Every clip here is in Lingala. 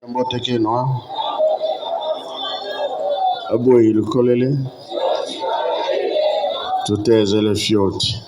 Mbote keno aboyi lukolele tutezele fioti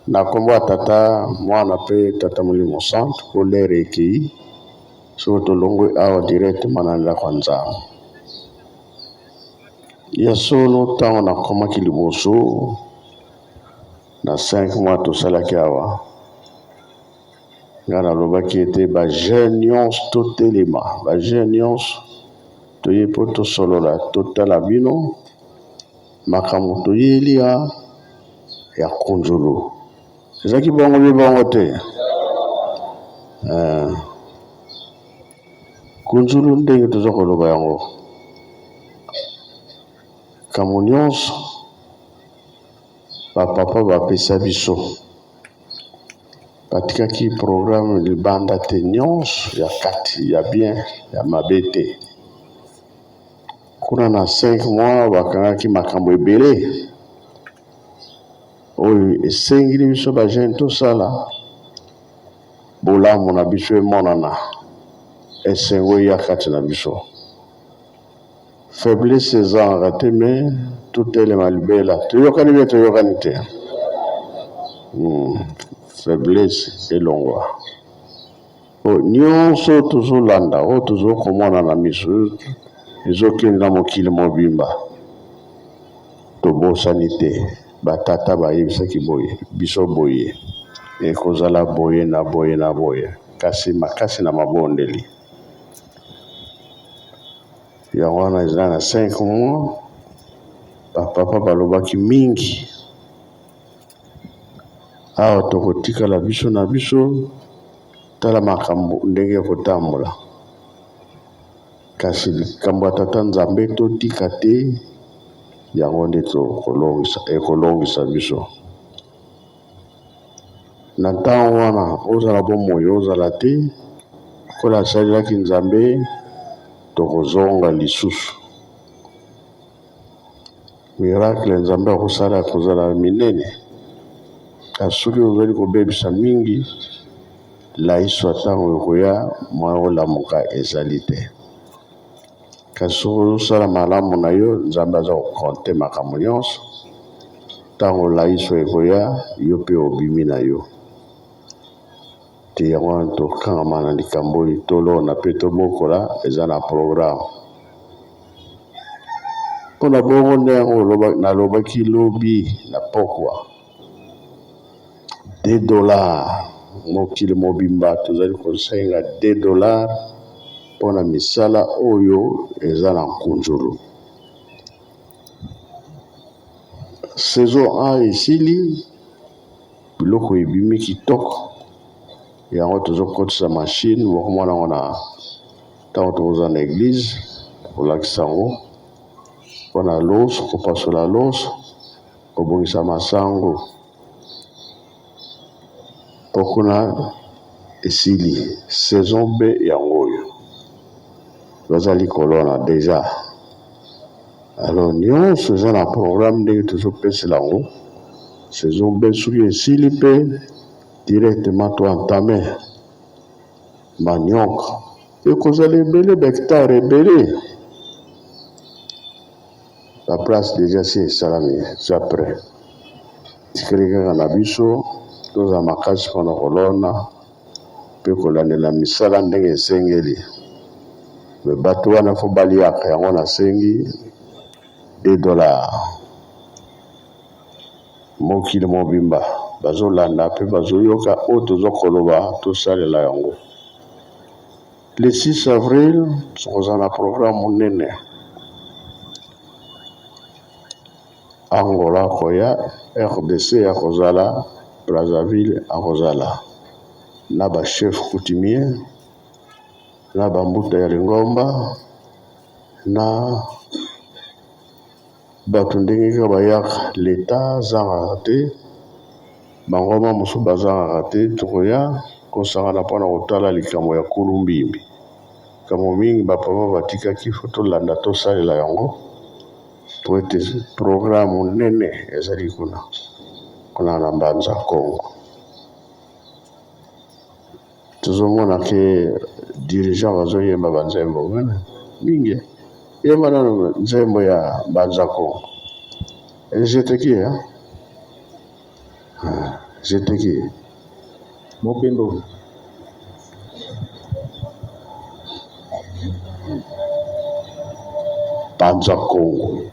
na nkombo ya tata mwana mpe tata molimo santu mpo lere ekei soki tolongwe awa directement na ndako ya Nzambe. Ya solo ntango nakomaki liboso na 5 mois tosalaki awa Nga nalobaki ete ba jeunes nionso totelema, ba jeunes nionso toye po tosolola, totala bino makambo toyeli ya ya Kunzulu. Ezalaki bongo be bongo te? Eh, Kunzulu ndenge toza koloba yango, kambo nionso ba papa bapesa biso. Batikaki programme libanda te nionso ya kati ya bien ya mabe te. Kuna na 5 mois bakangaki makambo ebele oyo esengeli biso ba jeunes tosala bolamu na biso emonana, esengo eya kati na biso. Faiblesse ezangaka te mais totelema libela. Toyokani bien toyokani te? Faiblesse elongwa. Po nionso tozolanda oyo tozokomona na miso ezokende na mokili mobimba. Tobosani te ba tata bayebisaki boye biso boye ekozala boye na boye na boye kasi makasi na mabondeli. Yango wana eza na 5 mois ba papa balobaki mingi awa tokotikala biso na biso tala makambo ndenge ekotambola kasi likambo ya tata Nzambe totika te yango nde tokolongisa ekolongisa biso Na ntango wana, ozala bomoi ozala te, lokola asalelaki Nzambe, tokozonga lisusu. Miracle Nzambe akosala ekozala minene. Kasi soki ozali kobebisa mingi, laiswa ntango ekoya, mwa olamuka ezali te. Kasi soki ozosala malamu na yo, Nzambe aza kokonte makambo nyonso. Ntango laiso ekoya, yo mpe obimi na yo. Te yango wana tokangama na likambo oyo tolona mpe tobokola eza na programme. Mpo na bongo nde yango nalobaki lobi na pokwa 2 dollars mokili mobimba tozali kosenga 2 dollars mpo na misala oyo eza na nkunzulu. Saison A esili biloko ebimi kitoko yango tozokotisa machine bokomona yango na ntango tokozala na eglise kolakisa yango mpona loso kopasola loso kobongisa masango mpo kuna esili saison B yango oyo bazali kolona deja. Alors nyonso eza na programme ndenge tozopesela yango saison B soki esili mpe directement to entame manioc ekozala ebele ba hectare ebele ba place deja si esalami eza près tikali kaka na biso tozala makasi mpona kolona mpe kolandela misala ndenge esengeli. Mais bato wana fo baliaka yango nasengi 2 dollars mokili mobimba bazolanda mpe bazoyoka oyo toza koloba tosalela yango. Le 6 avril tokozala na programme monene Angola akoya, RDC akozala, Brazzaville akozala na ba chef coutumier na ba mbuta ya lingomba na bato ndenge kaka bayaka l'etat azangaka te bangomba mosusu bazangaka te tokoya kosangana mpona kotala likambo ya kulu mbimbi likambo mingi bapapa batikaki fo tolanda tosalela yango po ete programme monene ezali kuna kuna na Mbanza Congo. Tozomona ke dirigeant bazoyemba banzembo mingi. Yemba nano nzembo ya Mbanza Kongo. J'étais qui, hein? Ah, j'étais qui? Mobembo. Mbanza Kongo.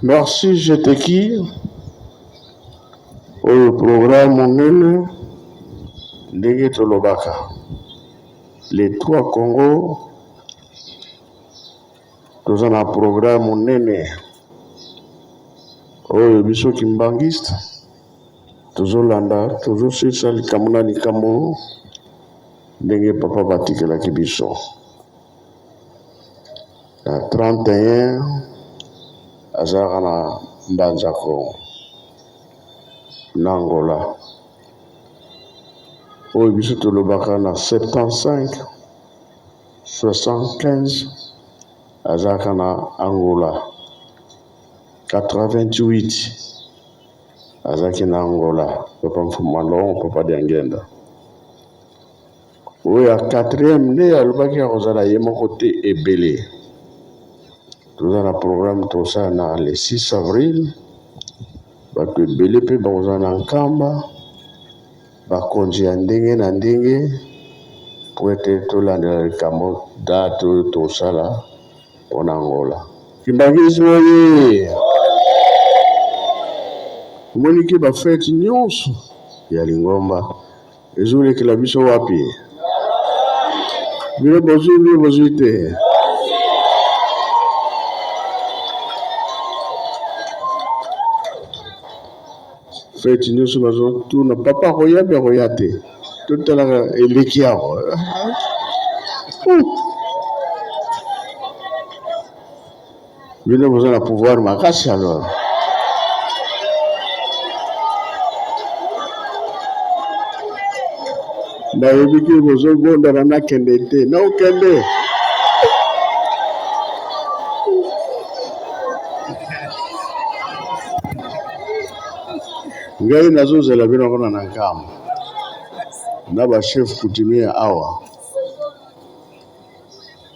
Merci Jeteki oyo programme monene ndenge tolobaka les trois Congo toza na programme monene oyo biso kimbangiste tozolanda, tozosilisa likambo na likambo ndenge papa batikelaki biso. Na 31 azalaka na Mbanza Kongo na Angola. Oyo biso tolobaka na 75 75 azalaka na Angola. 88 azalaki na Angola, papa Mfuma Longo, papa Diangenda. Oyo ya quatrième nde alobaki akozala ye moko te ebele. Toza na programme tosala na le 6 avril, bato ebele mpe bakozala na Nkamba, bakonzi ya ndenge na ndenge mpo ete tolandela likambo date oyo tosala mpo na Angola. Kimbanguisme oye! Omoni ke bafete nyonso ya lingomba ezolekela biso wapi? Bino bozwi, bino bozwi te. Fete nyonso bazotuna papa akoya mpe akoya te, totalaka eleki awa. Bino boza na pouvoir makasi alors. Nayebi ke bozobondana nakende te, naokende. Ngai nazozela bino kuna na Nkamba na ba chef coutumier awa.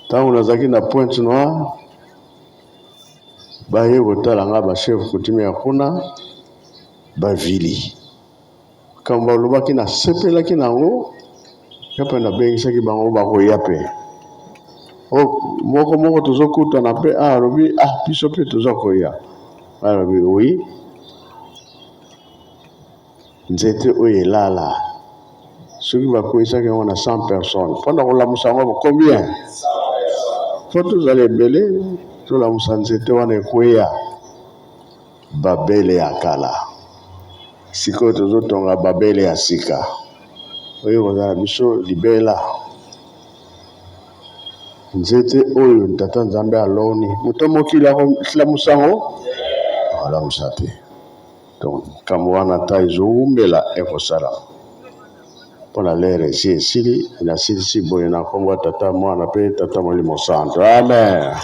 Ntango nazalaki na Pointe Noire, baye kotala nga ba chef coutumier ya kuna bavili. Makambo balobaki nasepelaki na yango, nga mpe nabengisaki bango bakoya mpe. O, moko moko tozokutana mpe ah, alobi ah, biso mpe toza koya. Alobi oui. Nzete oyo elala soki bakweyisaki yango na 100 personnes mpo na kolamusa yango combien? Mpo tozala ebele tolamusa nzete wana ekweya. Babele ya kala, sikoyo tozotonga Babele ya sika oyo ekozala biso libela. Nzete oyo Tata Nzambe aloni, moto mokili akolamusa yango? Akolamusa te. Donc likambo wana ata ezowumela ekosalama mpo na lere esi esili. Nasilisi boye na nkombo ya Tata, Mwana mpe Tata Molimo Santo. Amen.